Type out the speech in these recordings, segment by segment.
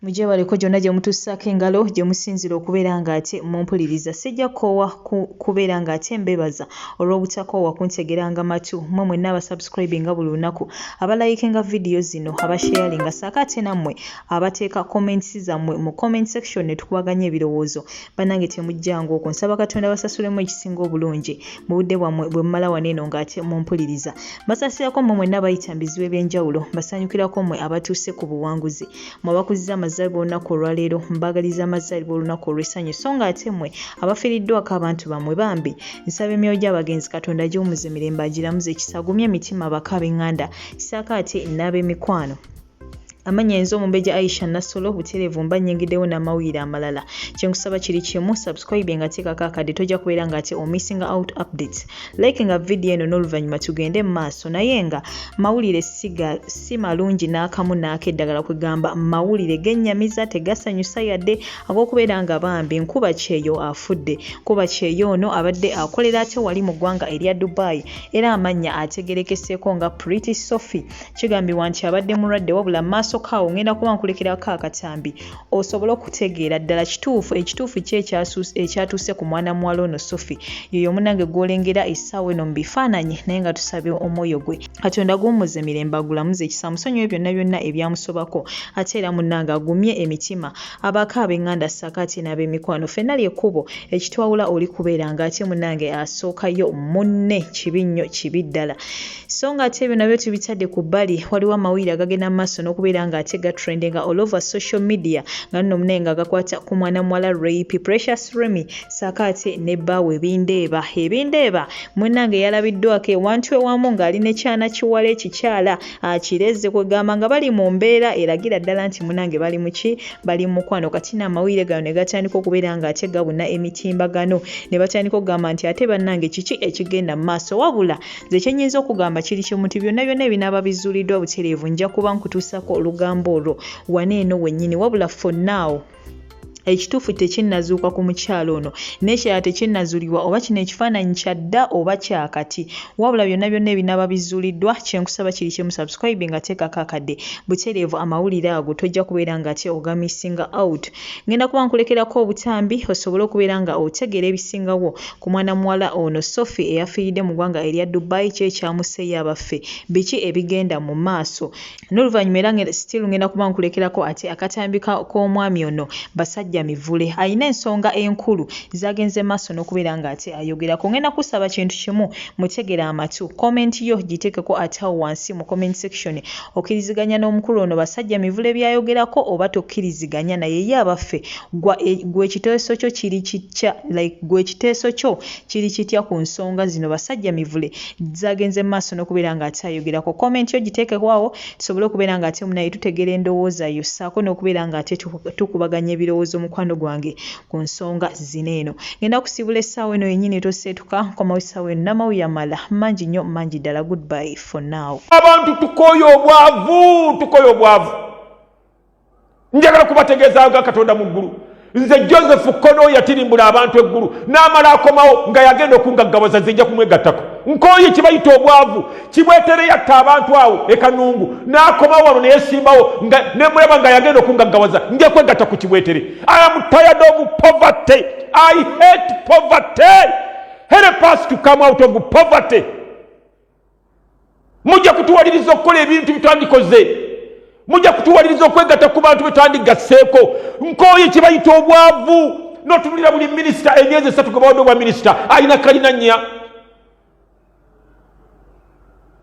Mugyebaleko gyonna gye mutussaako engalo gye musinziira okubeera ng'ate mumpuliriza. Sijja kukoowa kubeera ng'ate mbeebaza olw'obutakoowa kuntegeranga matu. Mmwe mwenna abasubscribinga buli lunaku, abalayikinga vidiyo zino, abasharinga ssaako ate nammwe abateeka comments zammwe mu comment section ne tukubaganya ebirowoozo. Bannange temujjanga okwo. Nsaba Katonda abasasulemu ekisinga obulungi mu budde bwammwe bwe mumala wano eno ng'ate mumpuliriza. Mbasaasirako mmwe mwenna abayita mu bizibu eby'enjawulo. Mbasanyukirako mmwe abatuuse ku buwanguzi. Mmwe abakuzizza amazaalibwa olunaku olwaleero mbaagaliza amazaalibwa olunaku olw'essanyu so nga ate mmwe abafiiriddwako abantu bammwe bambi nsaba emyoyo gy'abagenzi Katonda agiwummuze mirembe agiramuze ekisa agumye emitima abako ab'enganda ssaako ate n'ab'emikwano. Amannya nze Omumbejja Aisha Nassolo butereevu mba nnyingiddewo n'amawulire amalala. Kye nkusaba kiri kimu, subscribe nga teekako akadde tojja kubeera ng'ate omissinga out updates. Like nga vidiyo eno n'oluvannyuma tugende mu maaso naye nga mawulire siga si malungi n'akamu n'akeddagala kwegamba mawulire gennyamiza tegasanyusa yadde ag'okubeera nga bambi nkuba kyeyo afudde. Nkuba kyeyo ono abadde akolera ate wali mu ggwanga erya Dubai era amannya ategerekeseeko nga Pretty Sophie. Kigambibwa nti abadde mulwadde wabula mu maaso kaawo ngenda kuba nkulekerako akatambi osobole okutegeera ddala kituufu ekituufu ki ekyatuuse ku mwana muwala ono Sophie. Yoyo munange gw'olengera essaawa eno mu bifaananyi naye nga tusaba omwoyo gwe Katonda aguwummuze mirembe agulamuze ekisa amusonyiwe byonna byonna ebyamusobako ate era munnange agumye emitima abako ab'enganda ssaako ate n'ab'emikwano ffenna ly'ekkubo ekitwawula oli kubeera nga ate munnange asookayo munne kibi nnyo kibi ddala so nga ate ebyo nabyo tubitadde ku bbali waliwo amawulire agagenda mu maaso n'okubeera nga ate gatrendinga all over social media nga nno munaye nga gakwata ku mwana muwala Rape Precious Remy ssaako ate ne bbaawe Bindeeba Ebindeeba Munnange yalabiddwako ewantu ewamu ng'ali ne kyana kiwala ekikyala akireze kwegamba nga bali mu mbeera eragira ddala nti munnange bali mu ki bali mu mukwano kati no amawulire gano ne gatandika okubeera ng'ate gabuna emitimbagano ne batandika okugamba nti ate bannange kiki ekigenda mu maaso wabula nze kye nnyinza okugamba kiri kimu nti byonna byonna ebinaaba bizuuliddwa butereevu nja kuba nkutuusako olugambo olwo wano eno wennyini wabula for now Ekituufu tekinnazuuka ku mukyala ono. N'ekirala tekinnazuulibwa oba kino ekifaananyi kya dda oba kya kati. Wabula byonna byonna ebinaaba bizuuliddwa, kye nkusaba kiri kimu subscribinga teekako akadde butereevu amawulire ago tojja kubeera ng'ate ogamissinga out. Ngenda kuba nkulekerako obutambi osobole okubeera nga otegeera ebisingawo ku mwana muwala ono Sophie eyafiiridde mu ggwanga erya Dubai, ki ekyamusse ye abaffe, biki ebigenda mu maaso. N'oluvannyuma era ngenda still ngenda kuba nkulekerako ate akatambi k'omwami ono Basajja Mivule alina ensonga enkulu z'agenze maaso n'okubeera ng'ate ayogerako. Ngenda kusaba kintu kimu mutegere amatu comment yo giteekeko ate awo wansi mu comment section okkiriziganya n'omukulu ono Basajja Mivule by'ayogerako oba tokkiriziganya naye ye abaffe gwa e, gwe ekiteeso kyo kiri kitya like gwe ekiteeso kyo kiri kitya ku nsonga zino Basajja Mivule zagenze maaso n'okubeera ng'ate ayogerako. Comment yo giteekeko awo tusobole okubeera ng'ate munaye tutegeera endowooza yo ssaako n'okubeera ng'ate tukubaganya ebirowoozo mukwano gwange ku nsonga zino eno. Ngenda kusiibula essaawa eno yennyini toseetuka nkomawo essaawa eno n'amawulire amalala mangi nnyo mangi ddala. Goodbye for now. Abantu tukooye obwavu, tukooye obwavu. Njagala kubategeeza nga Katonda mu ggulu. Nze Joseph Kono yatirimbula abantu eggulu n'amala akomawo nga yagenda okungaggawaza nze nja kumwegattako. Nkooye kibayita obwavu. Kibwetere yatta abantu awo e Kanungu n'akomawo wano neyesimbawo nga nemulaba nga yagenda okungaggawaza nja kwegatta ku Kibwetere. I am tired of poverty. I hate poverty. Help us to come out of poverty. Mujja kutuwaliriza okukola ebintu bitwandikoze, mujja kutuwaliriza okwegatta ku bantu betwandigasseeko. Nkooye kyebayita obwavu. Notunulira buli minisita emyezi esatu gwe bawadde obwa minisita alina kalina nnya.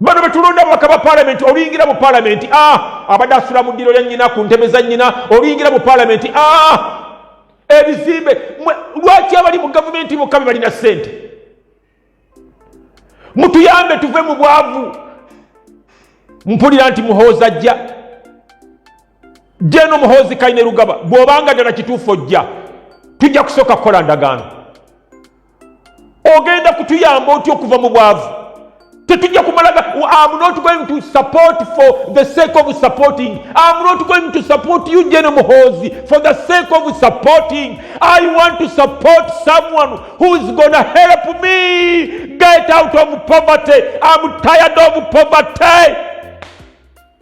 Bano betulonda ababaka ba palamenti, oluyingira mu palamenti ah, abadde asula mu ddiro lya nnyina ku ntebe za nnyina, oluyingira mu palamenti ah, ebizimbe. Lwaki abali mu gavumenti bokka be balina ssente? Mutuyambe tuve mu bwavu. Mpulira nti Muhoozi ajja jeno. Muhoozi Kainerugaba, bw'obanga ddala kituufu ojja, tujja kusooka kukola ndagaano. Ogenda kutuyamba otya okuva mu bwavu? Tetujja kumalaga. I'm not going to support for the sake of supporting. I'm not going to support you, General Muhoozi, for the sake of supporting. I want to support someone who is gonna help me get out of poverty. I'm tired of poverty.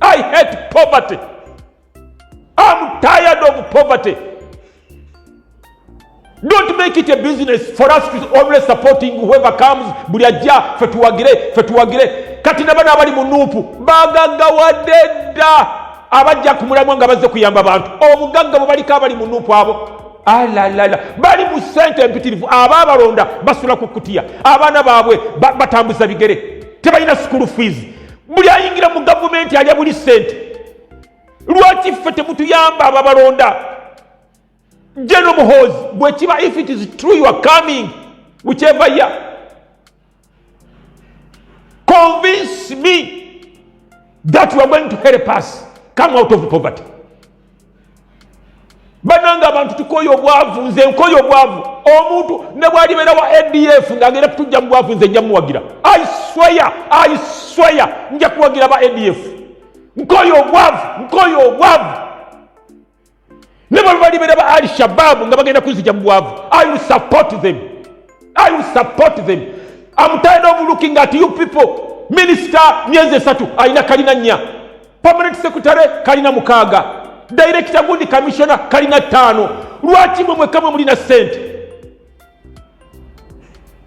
I hate poverty. Am tired of poverty. Don't make it a business for us to always supporting whoever comes. Buli ajja fe tuwagire, fe tuwagire. Kati nabano abali mu nuupu bagaggawadde dda, abajja ku mulamwa nga bazze kuyamba bantu. Obugagga bwe baliko abali mu nuupu abo alalala bali mu ssente empitirivu. Abaabalonda basula ku kutiya, abaana baabwe batambuza bigere, tebalina school fees. Buli ayingira mu gavumenti alya buli ssente. Lwaki ffe temutuyamba ababalonda? General Muhoozi, bwekiba if it is true you are coming whichever year, convince me that you are going to help us come out of poverty. Banange abantu tukoye obwavu, nze nkoye obwavu. Omuntu ne bwalibeera wa ADF ng'agenda kutujja mu bwavu, nze nja muwagira. I swear, I swear, nja kuwagira ba ADF. Nkoye obwavu, nkoye obwavu. Ne bwe balibeera ba Al Shababu nga bagenda kunzija mu bwavu, I will support them, I will support them. I'm tired of looking at you people. Minister myezi 3 alina kalina 4, permanent secretary kalina 6, director gundi, commissioner kalina 5. Lwaki mwe mwekka mwe mulina ssente?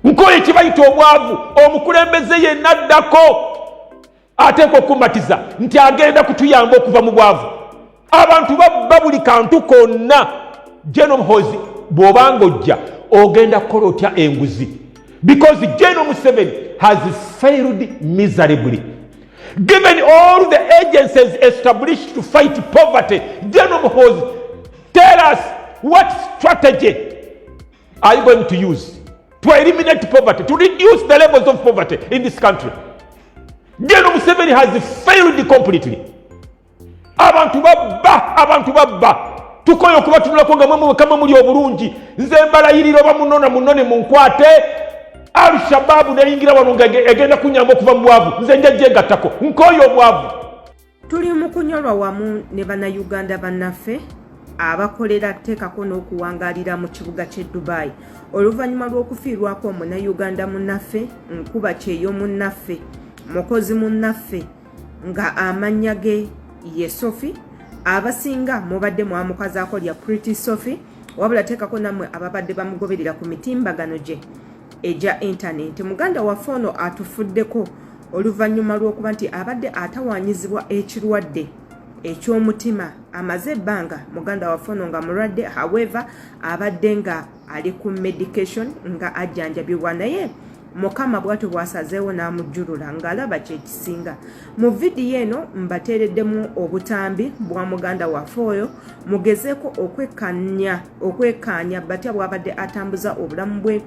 Nkoye kibayita obwavu. Omukulembeze yenna addako ateekwa okumatiza nti agenda kutuyamba okuva mu bwavu. Abantu babba buli kantu konna. General Muhoozi, bw'obanga ojja ogenda kukola otya enguzi? Because General Museveni has failed miserably. Given all the agencies established to fight poverty, General Muhoozi, tell us, what strategy are you going to use to eliminate poverty, to reduce the levels of poverty in this country? General Museveni has failed completely. Abantu babba, abantu babba. Tukoye okubatunulako nga mwe kama muli obulungi. Nze mbalayirira, oba munona munone munkwate, Al-Shababu neyingira wano nga egenda kunyamba okuva mu bwavu, nze nja gyegattako. Nkoye obwavu. Tuli mu kunyolwa wamu ne Bannayuganda bannaffe abakolera teekako n'okuwangaalira mu kibuga ky'e Dubai oluvannyuma lw'okufiirwako omunnayuganda munnaffe, nkuba kyeyo munnaffe, mukozi munnaffe, nga amannya ge ye Sophie. Abasinga mubadde mwamukazaako lya Pretty Sophie, wabula teekako nammwe ababadde bamugoberera ku mitimbagano gye egya intaneti. Muganda waffe ono atufuddeko oluvannyuma lw'okuba nti abadde atawaanyizibwa ekirwadde eky'omutima. Amaze ebbanga muganda waffe ono nga mulwadde, however abadde nga ali ku medication nga ajjanjabibwa, naye Mukama bwatyo bw'asazeewo n'amujjulula ng'alaba kyekisinga. Mu vidiyo eno mbateereddemu obutambi bwa muganda waffe oyo, mugezeeko okwekkaanya batya bw'abadde atambuza obulamu bwe,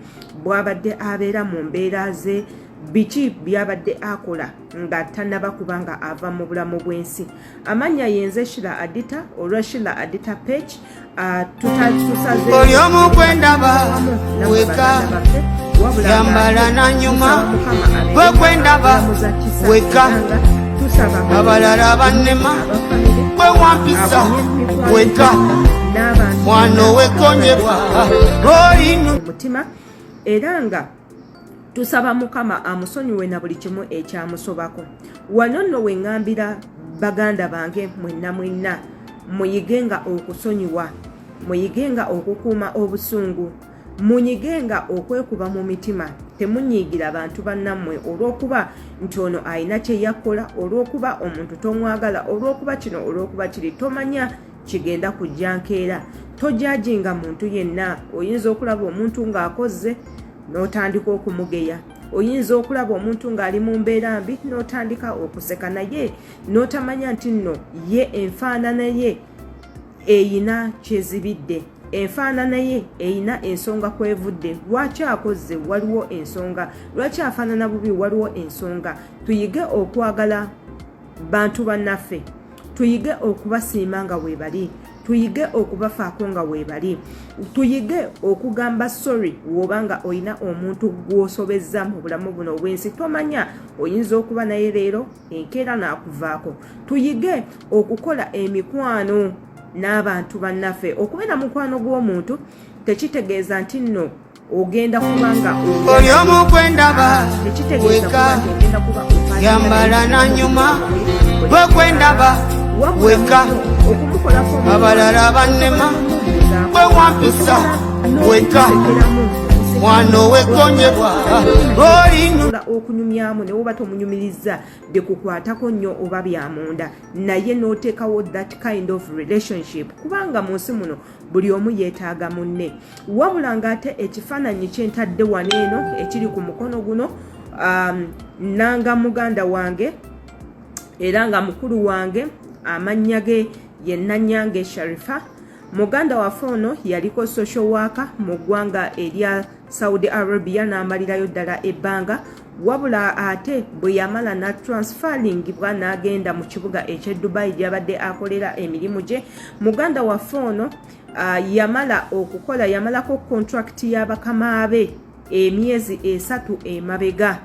bw'abadde abeera mu mbeera ze, biki byabadde akola nga tannaba kuba nga ava mu bulamu bw'ensi. Amannya yenze Shila Adita olwa Shila Adita page. Oli omu gwendaba weka, yambala nanyuma, gwe gwendaba weka, abalala bannema, gwe wampisa weka, mwana owekonjebwa olinu. Omutima era nga tusaba Mukama amusonyiwe na buli kimu ekyamusobako. Wano nno we ŋŋambira baganda bange mwenna mwenna, muyigenga okusonyiwa, muyigenga okukuuma obusungu, munyigenga okwekuba mu mitima. Temunyiigira bantu bannammwe olw'okuba nti ono alina kye yakola, olw'okuba omuntu tomwagala, olw'okuba kino, olw'okuba kiri. Tomanya kigenda kujja nkeera. Tojajinga muntu yenna. Oyinza okulaba omuntu ng'akozze n'otandika okumugeya, oyinza okulaba omuntu ng'ali mu mbeera mbi n'otandika okuseka, naye n'otamanya nti nno ye enfaanana ye eyina kyezibidde, enfaanana ye eyina ensonga kwevudde. Lwaki akozze? Waliwo ensonga. Lwaki afaanana bubi? Waliwo ensonga. Tuyige okwagala bantu bannaffe, tuyige okubasiima nga weebali, tuyige okubafaako nga weebali, tuyige okugamba sorry woba nga olina omuntu gw'osobezza mu bulamu buno obw'ensi. Tomanya, oyinza okuba naye leero, enkeera n'akuvaako. Tuyige okukola emikwano n'abantu bannaffe. Okubeera mukwano gw'omuntu tekitegeeza nti nno ogenda kubanga Oli omu gwendaba tekitegeeza weka, kuba nti ogenda kuba ofaanana yambala nanyuma, gwe gwendaba Weka abalala bannema bwe wampisa weka mwana owegonjebwa olina okunyumyamu ne woba tomunyumiriza bikukwatako nnyo oba byamunda naye n'oteekawo that kind of relationship kubanga mu nsi muno buli omu yeetaaga munne wabula ng'ate ekifaananyi kyentadde wano eno ekiri ku mukono guno nanga muganda wange era nga mukulu wange amannya ge ye Nanyange Sharifa. Muganda waffe ono yaliko social worker mu ggwanga erya Saudi Arabia n'amalirayo ddala ebbanga, wabula ate bwe yamala na transferingibwa n'agenda mu kibuga eky'e Dubai gy'abadde akolera emirimu gye. Muganda waffe ono yamala okukola, yamalako contract ya bakama be emyezi 3 emabega,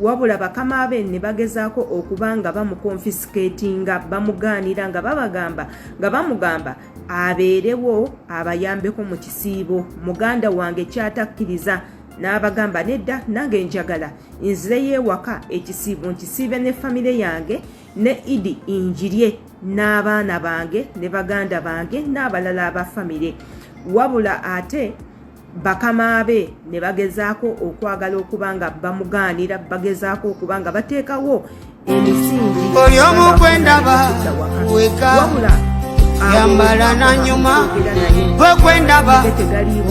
wabula bakama be ne bagezaako okuba nga bamukonfisiketinga, bamugaanira nga babagamba nga bamugamba abeerewo abayambeko mu kisiibo. Muganda wange kyatakkiriza n'abagamba, nedda, nange njagala nzireyo ewaka, ekisiibo nkisiibe ne famire yange, ne Idi njirye n'abaana bange ne baganda bange n'abalala aba famire. Wabula ate bakama be ne bagezaako okwagala okuba nga bamugaanira, bagezaako okuba nga bateekawo emisingi. Oli omu gwendaba weka yambala nanyuma gwe gwendaba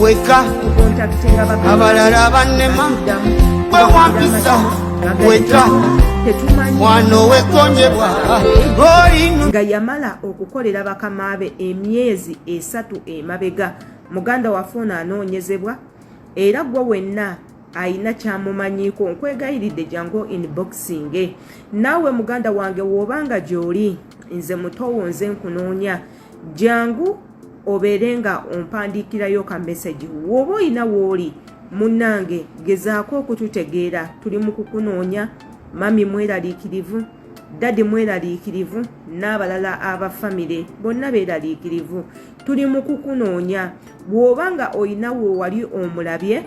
weka abalala bannema gwe wampisa weka mwana owegonjebwa olinu. Nga yamala okukolera bakama be emyezi 3 emabega, muganda waffe ono anoonyezebwa, era gwe wenna ayina kyamumanyiiko nkwegayiridde jangu inboxing. Naawe muganda wange w'obanga gy'oli, nze mutowo, nze nkunoonya, jangu obeere nga ompandiikirayo ka message w'oba oyina w'oli. Munnange, gezaako okututegeera, tuli mu kukunoonya. Mami mweraliikirivu, daddy mweraliikirivu, n'abalala aba famire bonna beeraliikirivu. Tuli mu kukunoonya. Bw'oba nga oyina we wali omulabye,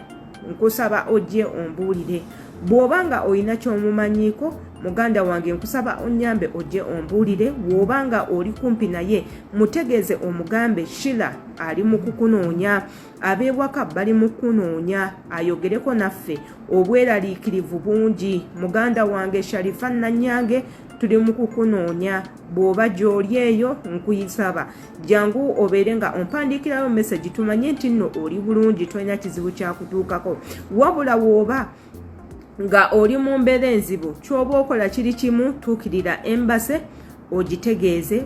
nkusaba ojje ombuulire. Bw'oba nga oyina ky'omumanyiiko, muganda wange, nkusaba onnyambe ojje ombuulire. Bw'oba nga oli kumpi naye, mutegeeze omugambe Shila ali mu kukunoonya, ab'ewaka bali mu kukunoonya, ayogereko naffe, obweraliikirivu bungi. Muganda wange Sharifa Nanyange, tuli mu kukunoonya. Bw'oba gy'oli eyo, nkuyisaba jangu obeere nga ompandiikirayo message tumanye nti nno oli bulungi, tolina kizibu kyakutuukako. Wabula w'oba nga oli mu mbeera enzibu, ky'oba okola kiri kimu, tuukirira embassy ogitegeeze.